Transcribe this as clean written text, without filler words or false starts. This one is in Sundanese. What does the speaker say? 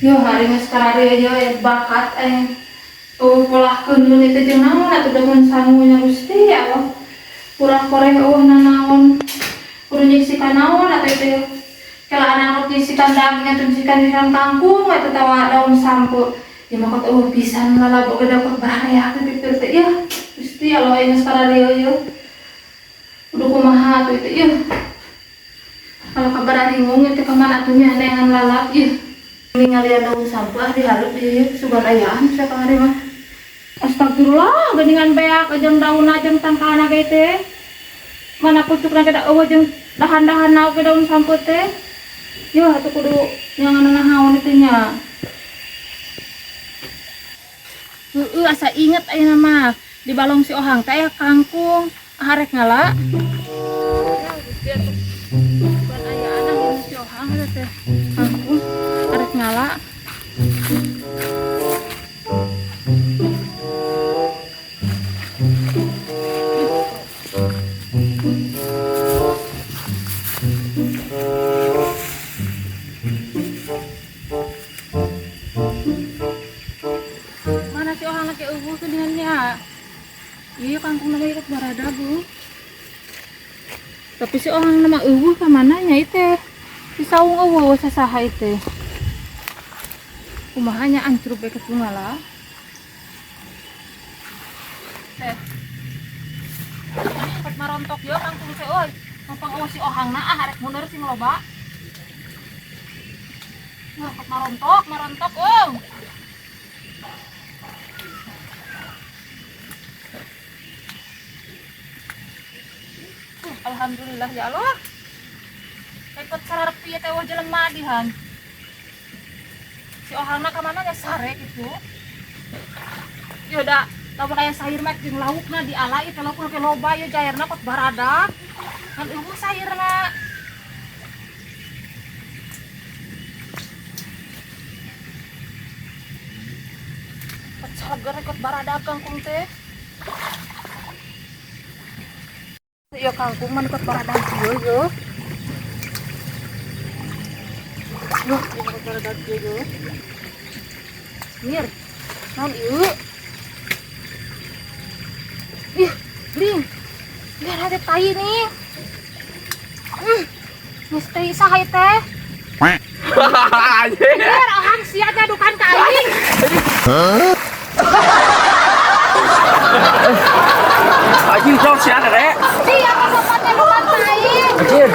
Yo hari geus kararieu ye bakat aing eueuh polah keunun itu jeung naon atuh daun sangunya Gusti ya Allah. Kurang koreh eueuh nanaon. Kudu nyisikan naon atuh itu. Kela anak nyisikan daging atuh nyisikan nyisikan kangkung atuh tawa daun sampo. Ya mah kot eueuh pisan lalabo ge dapat baraya teh pipir teh ya. Gusti ya Allah aing geus kararieu ye. Kudu kumaha atuh itu yeuh. Kalau kabar ringung itu kemana atuhnya neangan lalap yeuh. Ningalian daun sampah di hareup ieu sugan ayaan saya kamari mah. Astagfirullah, geuningan beak jeung daun jeung tangkalna ge teh. Mana pucukna ge da eueuh jeung dahan-dahanna oge daun sampeu teh. Yeuh atuh kudu nyangan naon itu nya. Heueuh asa inget ayeuna mah di balong si Ohang teh aya kangkung arek ngala. Ya Gusti atuh. Bukan aya anak ini si Ohang eta teh. Kangkung arek ngala. Mana si Ohang lagi eueuh geuningannya. Iya kangkung nama ikut barada bu. Tapi si Ohang nama eueuh ka mana nya itu? Si saung eueuh sasaha itu. Kumaha nya ancrub bae kitu ngala. Teh. Cepet marontok yo kangkung teh euy. Numpang eueuh si Ohang na ah arek mundur sing loba. Wah, cepet marontok, marontok euy. Alhamdulillah ya Allah. Ikut sararep ieu teh eueuh jelema dihan. Si Ohangna ka mana nya sare kitu. Ieu da lamun aya sayur mah jeung laukna diala ieu teh laukna ke loba ieu jairna kot baradak. Kan eueuh sayurna. Kot sager kot baradak kangkung teh. Iya kangkung mah kot baradak ieu yo. Wah, ieu kot baradak ieu yo. Mir, naon ieu? Ih, bling. Biar ada tai nih. Geus tai saha ieu teh? Biar ohang sia teh adukan ka aing. Anjing jauh sih ada rek. Sia pasopatnya adukan ka aing. Anjir.